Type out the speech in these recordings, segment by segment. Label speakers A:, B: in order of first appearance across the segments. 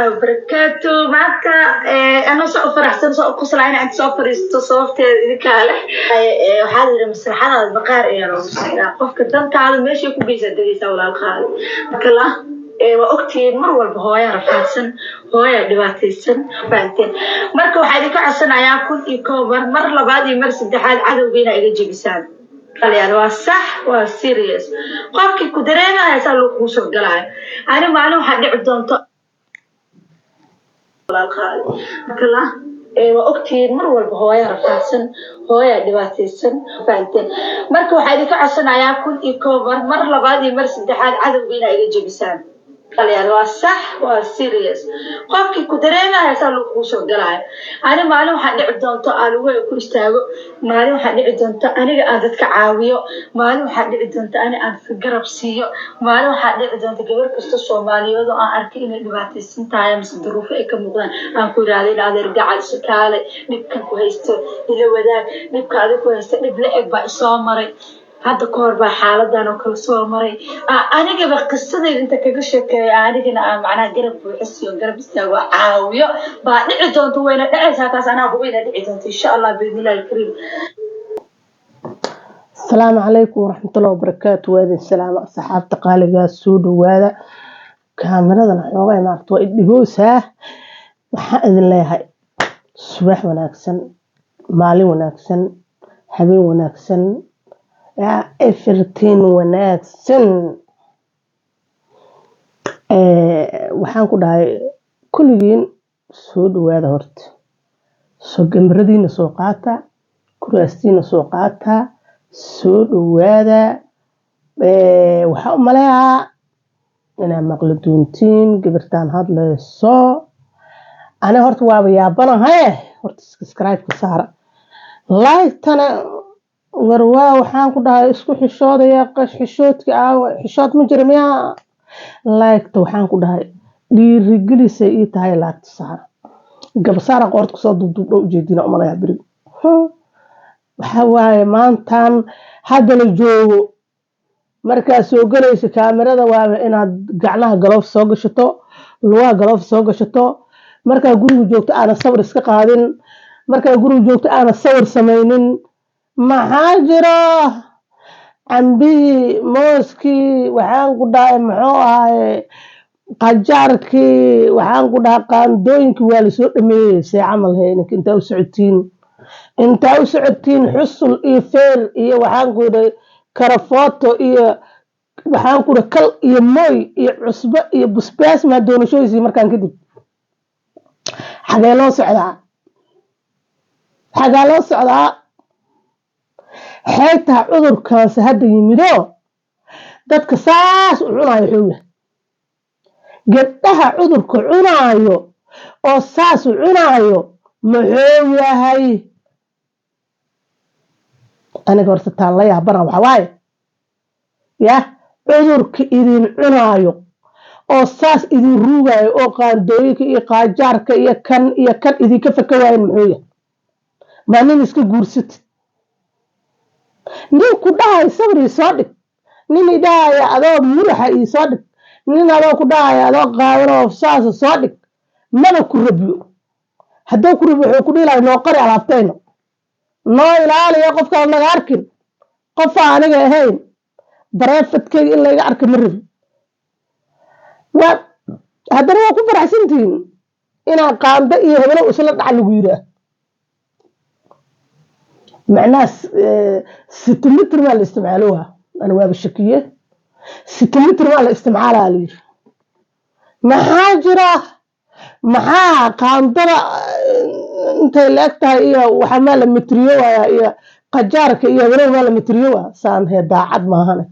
A: Barakaatu. Maanta anoo soo faraxsan, soo qoslaa inaan soo fariisto, sababteeda idinkaa leh. Waxaa la yidhi maslaxadaada baqaar ayaa loogu socdaa. Qofka dantaada meeshay ku geysaa degeysaa, walaalkaada. Marka la waa ogtihiin, mar walba hooyaa rafaadsan, hooyaa dhibaataysan, fahanteen? Marka waxaa idinka codsanayaa 1001 mar, mar labaad iyo mar saddexaad, cadowga inaa iga jebisaan. Waa sax, waa serious. Qofkii ku dareemaya saa loo kuu soo galaayo. Ani maalin waxaa dhici doonto, marka la waa ogtihiin, mar walba hooyaa rafaadsan, hooyaa dhibaataysan, fahanteen? Marka waxaa idinka codsanayaa 1001 mar, mar labaad iyo mar saddexaad, cadowga inaa iga jebisaan. Waa sax, waa serious. Qofkii ku dareemaya saa loo kuu soo galaayo. Ani maalin waxaa dhici doonto aan lugaha ku istaago, maalin waxaa dhici doonto aniga aan dadka caawiyo, maalin waxaa dhici doonto ani aan garab siiyo, maalin waxaa dhici doonto gabar kasta Soomaaliyeed oo aan arkay inay dhibaataysan tahay mise duruufo ay ka muuqdaan aan ku yidhahda, in adeer gacal isikaale, dhibkan ku haysto ila wadaag, dhibka adig ku haysto dhib la eg baa isoo maray hadda ka hor, baa xaaladan oo kale soo maray. Anigaba qisadayda inta kaga sheekeeyo, anigana aan macnaha garab buuxisiyo, garab istaago, caawiyo baa dhici doonto. Wayna dhacaysaa taas, anaa huba ina dhici doonto, insha Allah, biidnillahi alkariim.
B: Asalaamu calaykum waraxmatullahi wabarakaatu. Waa idin salaama, asxaabta qaaligaa, soo dhawaada. Kaamiradan xoogaa maarata waa idhigoosaa. Waxaan idin leeyahay subax wanaagsan, maalin wanaagsan, habeen wanaagsan, yaa everything wanaagsan. Waxaan ku dhahay kulligiin soo dhawaada. Horta soo gamaradiina soo qaata, kuraastiina soo qaata, soo dhawaada. Waxaa u maleeyaa inaa maqli doontiin gabartaan hadlayso. Ani horta waaba yaabanahaye. Horta subscribe-ka saara, like-tana war waa. Waxaan ku dhahay isku xishoodaya, qash xishoodka aawa, xishood ma jira miyaa? Like-ta waxaan ku dhahay dhiirigelisay ii tahay, like-ta saara. Gabasaara qoorta kusoo duubduubdho ujeedina umalayaa beriga. Waxaa waaye maantan hadda la joogo, markaad soo gelayso kaamirada, waaba inaad gacnaha galoof soo gashato, lugaha galoof soo gashato. Markaa guriga joogto aana sawir iska qaadin, markaa guriga joogto aana sawir samaynin. Maxaa jira? Cambihii, mooskii, waxaan ku dhahay muxuu ahaye, qajaarkii, waxaan ku dhahay qaandooyinkii waa lasoo dhameeyey. See camal he intaa u socotiin, intaa u socotiin xusul iyo feer iyo waxaan ku dhahay karafooto iyo waxaan ku dhahay kal iyo mooy iyo cusbo iyo busbaas maa doonashooyiisii. Markaan kadib xagee loo socdaa? Xagaa loo socdaa? Xeegtaa cudurkaasi hadda yimido dadka saas u cunaayo xooga gabdhaha, cudurka cunaayo oo saas u cunaayo muxuu yahay? Aniga horta taan la yaabana waxa waaye, yah, cudurka idin cunaayo oo saas idin ruugaayo oo qaandooyinka iyo qaajaarka iyo kan iyo kan idinka faka waayan muxuu yahay? Maa nin iska guursatid, nin ku dhahay sawir ii soo dhig, nin i dhahaya adoo muraxa ii soo dhig, nin adoo ku dhahaya adoo qaadanoo saasa soo dhig, mana ku rabiyo. Hadduu ku rabiyo, wuxuu ku dhihi lahay, noo qari alaabtayno, noo ilaaliya, qofkaan naga arkin, qofaa aniga ahayn private-kayga in layga arka ma rabi. Waa haddana waa ku faraxsantihiin inaa qaando iyo hebelow isla dhaca lagu yiraa. Macnaha centimeter maa la isticmaaloha? Ani waaba shakiye, centimeter maa la isticmaalaa la yiri. Maxaa jira? Maxaa qaandada intay la eg tahay iyo waxa maa la mitriyo waaya, iyo qajaarka iyo hebelow maa la mitriyo? Waa saan hee, daacad maahane.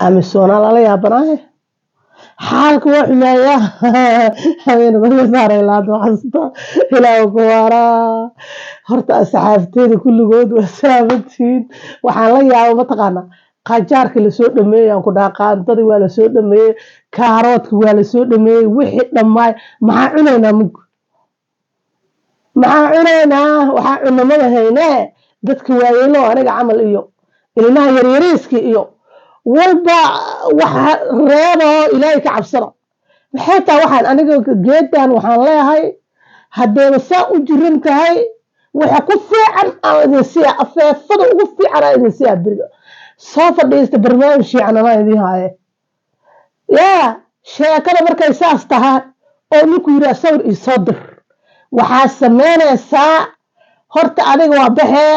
B: Amisoonaa lala yaabanaaye, xaalka waa xumeeyaa. Habeenada saaray laada xasuusta ilaahu ku waaraa. Horta asxaabteeda kulligood waa salaamantihiin. Waxaan la yaaba, mataqaanaa, qajaarka lasoo dhameeyey, aan ku dhaha qaandadii waa lasoo dhameeyey, kaaroodka waa lasoo dhameeyey, wixii dhammaay. Maxaa cunaynaa mug? Maxaa cunaynaa? Waxaa cunamada haynee dadka waayeelo, aniga camal, iyo ilmaha yaryariiska iyo walba waxa reeboo. Ilaahay ka cabsada. Maxay tahay waxaan aniga geedan waxaan leeyahay, haddayba saa u jiran tahay, waxa ku fiican aan idin siiya, afeefada ugu fiican aan idin siiya. Beriga soo fadhiista, barnaamij fiican anaa idin haaye. Yaa sheekada markay saas tahay oo ninku yidhaa sawir ii soo dir, waxaa sameynaysaa horta adiga waa baxee,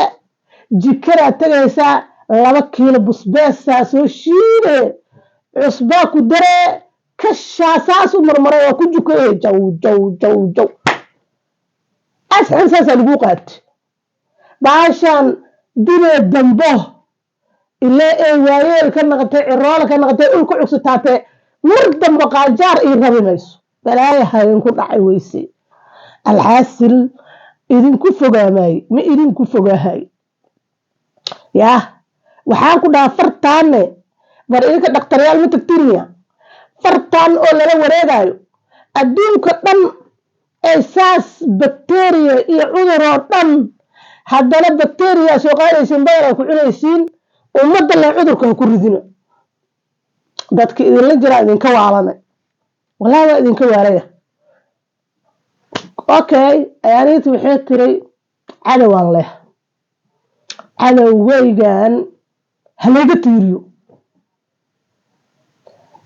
B: jikadaa tegaysaa, 2 kiilo busbeesaa soo shiide, cusbaa ku daree, kashaa saas u marmaray waa ku jukaye, jaw jaw jaw jaw, asxan saasaa lagu qaatay. Baashaan dibee dambo ilaa ay waayeel ka naqatay, ciroola ka naqatay, ul ka cugsataatee, mar dambe qaajaar ii rabi mayso. Balaaya idinku dhacay weyse. Alxaasil, idinku fogaamaay ma idinku fogaahay. Yaa waxaan ku dhahaa fartaanne, bar idinka dhaktaryaal ma tagtiniya? Fartaan oo lala wareegayo adduunka dhan ee saas bakteriya iyo cudur oo dhan, haddana bakteriya soo qaadaysiin, badan ku cunaysiin. Ummadda le cudurka ha ku ridina. Dadka idinla jiraa idinka waalane, wallahi waa idinka waalaya. Okay, ayaaniinta waxay tiray cadowaan leh, cadowgaygan halayga tiiriyo.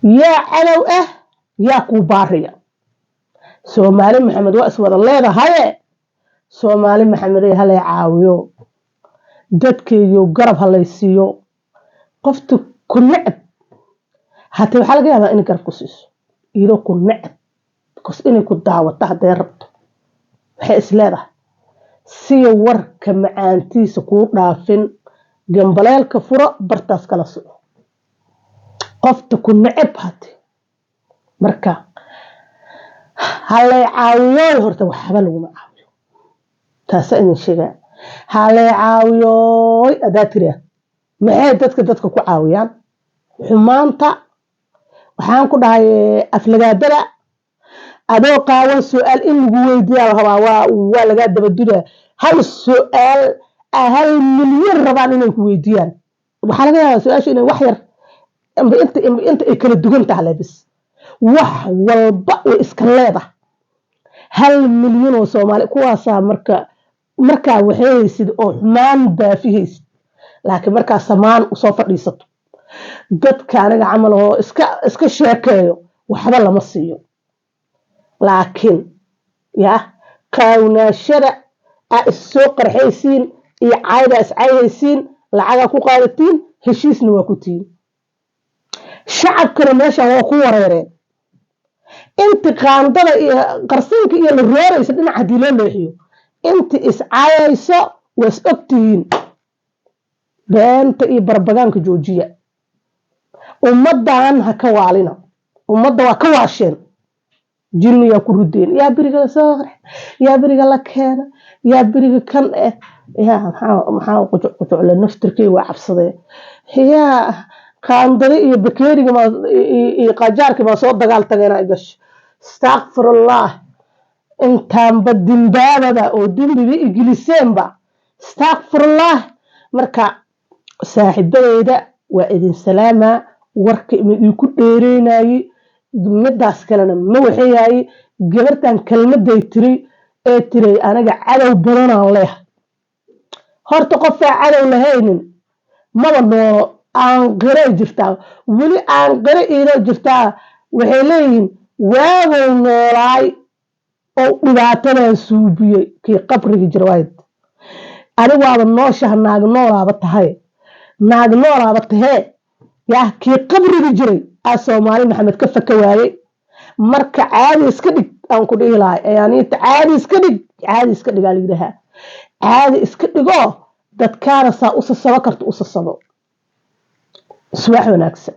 B: Yaa cadow ah? Yaa kuu baariya? Soomaali Maxamed waa iswada leedahaye. Soomaali Maxamedey, halay caawiyo dadkaygiyo, garab halaysiiyo. Qofta ku necab hatee waxaa laga yaabaa inay garab ku siiso iyadoo ku necab, because inay ku daawato hadday rabto, waxay is leedahay siya warka macaantiisa kuu dhaafin, gambaleelka furo, bartaas kala soco. Qofta ku necab hate marka halay caawiyooy, horta waxba laguma caawiyo, taasa idin sheegaa. Halay caawiyooy adaa tiriya, maxay dadka ku caawiyaan? Xumaanta waxaan ku dhahay aflagaadada adoo qaawan su-aal in lagu weydiiyaa la rabaa, waa lagaa dabadudaa. Hal su-aal 1 milyan rabaan inay ku weydiiyaan. Waxaa laga yaabaa su-aasha inay wax yar amba inta ay kala duwan tahay lebis, wax walba way iska leedahay. 1 milyan oo Soomaali kuwaasaa marka markaa waxay haysid oo xumaan baafihaysid, laakiin markaa samaan usoo fadhiisato, dadka aniga camal oo iska sheekeeyo waxba lama siiyo. Laakiin yaa qaawnaashada aa is soo qarxaysiin iyo cayda is caydaysiin, lacagaa ku qaadatiin, heshiisna waa ku tihiin. Shacabkana meesha waa ku wareereen. Inti qaandada iyo qarsinka iyo la rooraysa dhinac haddii loo leexiyo, inti iscaayayso waa is ogtihiin. Beenta iyo barbagaanka joojiya, ummaddan ha ka waalina. Ummadda waa ka waasheen, jinniyaa ku rideen. Yaa beriga lasoo qarx, yaa beriga la keena, yaa beriga kan eh, yaa maxaa qujuc qujucle naftirkay waa cabsadee. Yaa qaandada iyo bakeeriga iyo qajaarka baa soo dagaal tageen ay gasho. Astaqfirullah, intaanba dimbaababa oo dembiba igiliseenba, astaqfirullah. Marka saaxiibadeyda waa idin salaamaa. Warka ima idinku dheereynayey, midaas kalena ma waxeeyaye. Gabartan kelmaday tiri ee tiray aniga cadow badanaan leeha. Horta qofaa cadow lahaynin maba noolo. Aanqiray jirtaa weli, aanqire iidoo jirtaa. Waxay leeyihiin waagow noolaay oo dhibaatadan suubiyey kii qabrigi jira wayd. Adigu waaba nooshaha, naag noolaaba tahay, naag noolaaba tahee. Yaa kii qabrigi jiray aa Soomaali Maxamed ka faka waayey? Marka caadi iska dhig aan ku dhihi lahay, ayaaniinta caadi iska dhig, caadi iska dhigaa la yidhaahaa. Caadi iska dhigoo dadkaana saa u sasabo karta u sasabo. Subax wanaagsan.